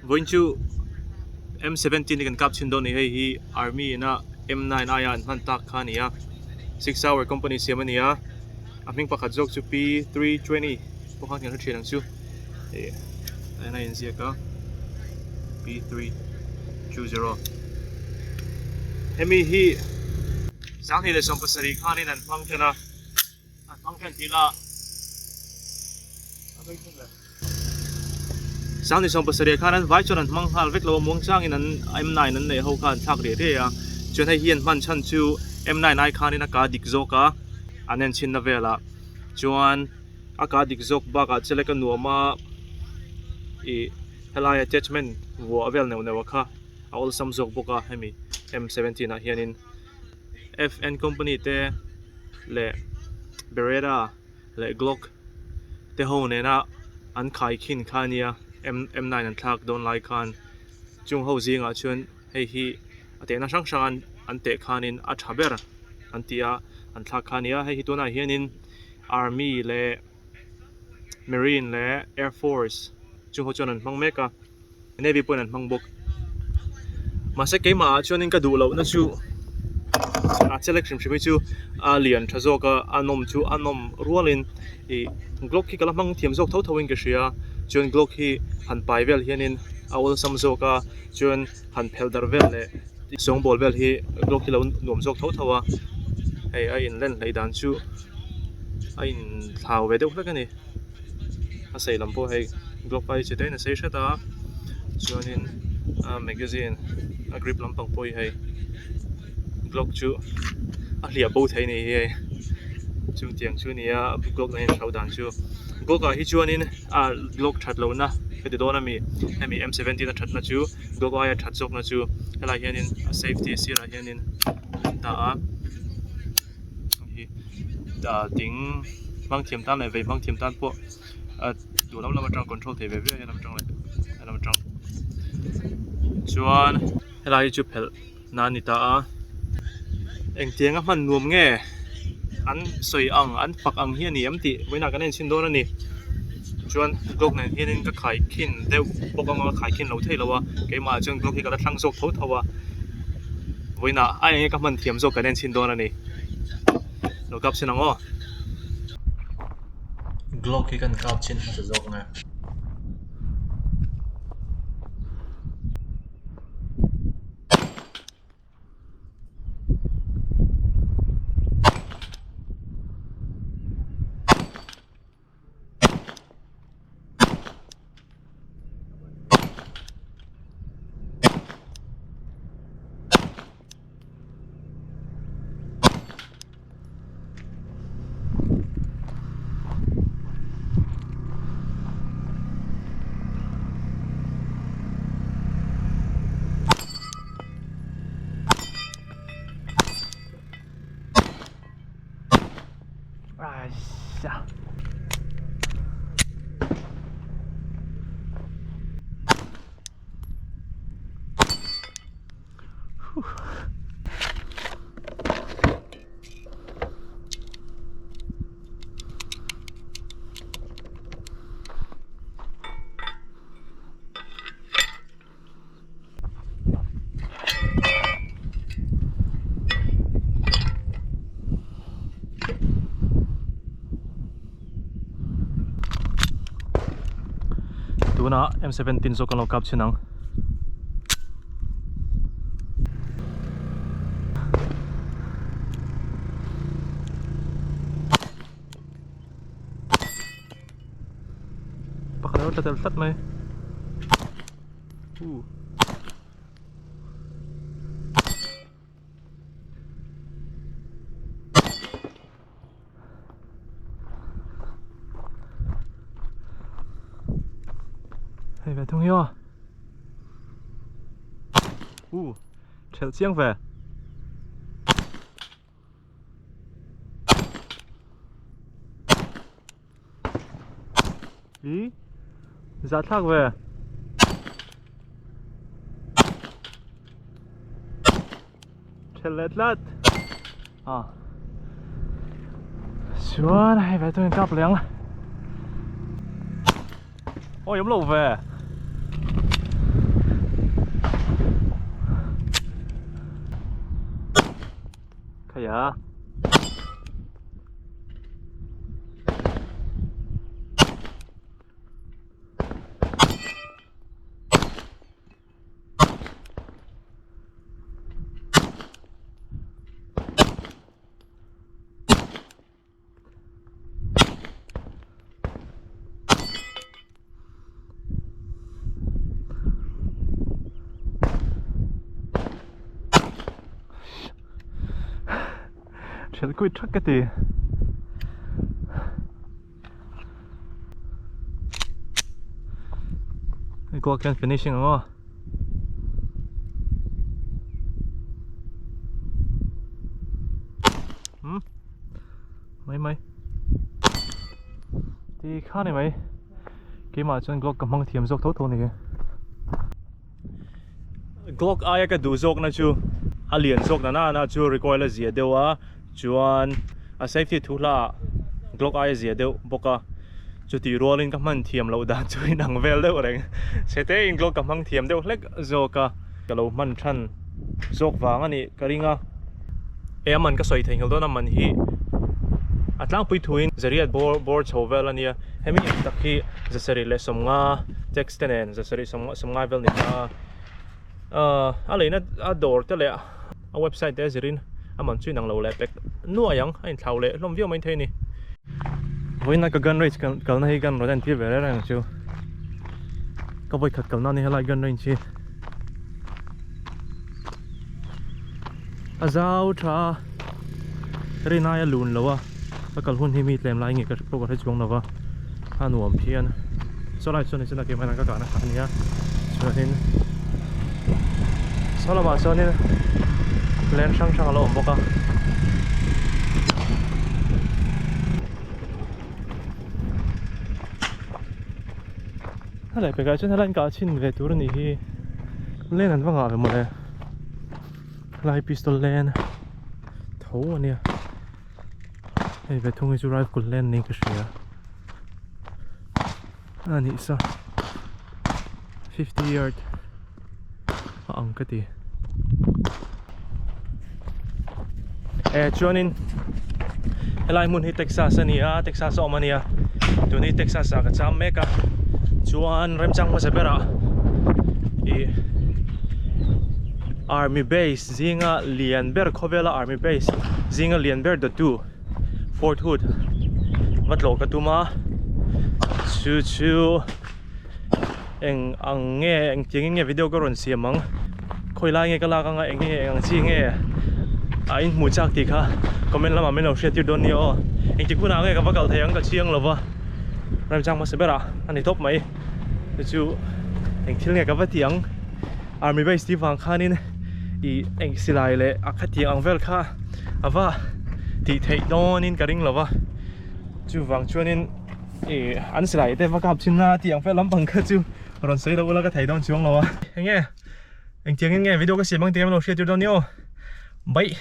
Vawiin chu M seventeen hi kan kap chhin dawn a ni. Hei hi army ina M nine aia an hman tak kha a ni a. Six hour company siam a ni a. A hming pakhat zawk chu P 320 pawh khan kan hre thin ang chu. Ih a inziak a P 320. Hemi hi 2017 khanin an hmang then a. An hmang then tih lah 2017 khan an vai chuan an hmang nghal vek lo a, muang changin an M nine an neih ho kha an thlak riah riah a, chuan hei hi an hman chhan chu M nine ai khanin a ka dik zawk a, an en chhinna velah chuan a ka dik zawk bakah chelek a nuam a, ih helai attachment vuah vel neuh neuh a kha a awlsam zawk bawk a hemi M 17 ah hianin FN company te leh Beretta leh Glock te ho nena an khai khin kha ania M M nine an thlak dawn lai khan chung ho zingah chuan hei hi a tehna hrang hrang an an teh khanin a tha ber an ti a an thlak kha ania hei hi tunah hianin army leh marine leh air force chung ho chuan an hmang mek a. Navy pawhin an hmang bawk. Mahse keimah ah chuanin ka duh lohna chu a chelek hrim hrim hi chu a lian tha zawk a, a nawm chu a nawm rualin ih Glock hi ka la hmang thiam zawk tho tho in ka hria. Chuan Glock hi han pai vel hianin a awlsam zawk a, chuan han phelh darh vel leh sawngbawl vel hi Glock hi lo nuam zawk tho tho a, hei a inlen hleih dan chu a inthlau ve deuh hlek a ni. A sei lam pawh hei glock ai chi te in a sei hret a chuanin a magazine a grip lampang pawh hi hei glock chu a hliah bo thei a ni hi hei chutiang chu a ni a glock nen a inhro dan chu glock ah hi chuanin a glock that lohna ka ti dawn ami hemi M 17 a thatna chu glock aia that zawkna chu helaiah hianin a safety sirah hianin an dah a. hi ding hmang thiam tan leh vei hmang thiam tan pawh a duh lam lam atang control thei ve ve a helam atang leh helam atang chuan helai hi chu phelh na a ni ta a engtiang a hman nuam nge an sawi ang an fak ang hi a ni em tih vawiinah kan enchhin dawn a ni chuan glock nen hianin ka khaikhin deuh bawk anga ka khaikhin lo thei lo a keimah ah chuan glock hi ka la thlang zawk tho tho a. Vawiinah a enge ka hman thiam zawk kan en chhin dawn a ni. Lo kap chhin ang aw. Glock hi kan kap chhin hmasa zawk ang e. Aisa. Tunah M 17 zawk kan lo kap chhin ang. Pakhat a lo tla tel tlat mai. Uh. Hei ve thung hi aw. Uh, thelh chiang ve. Ý Dạ thak về Thelh tlat À Chuan hei ve chuan kap leh ang Ôi awm lo ve. hria. Thian kuit thak ka ti. Hei kuak hian finishing ang aw. Hmm. Mai mai. Ti kha ni mai. Keimah chuan Glock ka hmang thiam zawk tho tho ni. Glock aia ka duh zawk na chu a lian zawk na na na chu recoil a zia deuh a chuan a safety thu hla ah Glock aia zia deuh bawk a chutih rualin ka hman thiam loh dan chu inang vel deuh reng chhe te in Glock ka hmang thiam deuh hlek zawk a ka lo hman than zawk vang a nih ka ring a e a man ka sawi theihnghilh dawn a man hi a tlangpui thuin zariat bawr bawr chho vel a nia hemi ang tak hi zasarih leh sawmnga tax te nen zasarih sawmnga sawmngai vel ni ta ahh a leina a dawr te leh a website te a zirin a man chu inang lo leh pek nuai ang a inthlau leh hlawm viau mai thei a ni. Vawiin a ka gun range kalna hi kan rawn entir ve reng reng ang chu ka vawikhat kalna a ni helai gun range hi. A zau tha a rin aia lun lo a ka kal hun hi mi tlem lai nge ka pawh ka hre chuang lo va a nuam phian saw lai chuan nichina keimah hian ka kahna kha a nia chuanin saw lamah chuanin len hrang hrang a lo awm bawk a. A leh pekah chuan helai an kah chhin ve tur a nih hi len an va ngah ve mawle helai pistol len tho a nia hei ve thung hi chu rifle len niin ka hria a nih sa 50 yard a ang ka ti e chuanin helai hmun hi Texas a ni a Texas a awm a nia tun hi Texas ah ka cham mek a chuan remchang hmasa berah ih army base zinga lian ber khawvela army base zinga lian ber dawttu Fort Hood va tlawh ka tum a chu chu. Eng ang nge eng tiangin nge video ka rawn siam ang khawi lai nge ka lak anga eng nge eng ang chi nge a in hmuh chak tih kha comment lamah min lo hriat tir dawn nia aw engtik hunah nge ka va kal thei ang ka chiang lova remchang hmasa berah a ni tawp mai chu chu eng thil nge ka va tih ang army base tih vang khanin ih eng silai leh a khatiang ang vel kha a va tih theih dawnin ka ring lova chuvang chuanin. Ih an silai te va kap thin a tih ang fel lampang kha chu rawn sawi lo ula ka thei dawn chuang lo a. Enge engtiangin nge video ka siam ang tih em lo hriat tir dawn ni aw. Bye.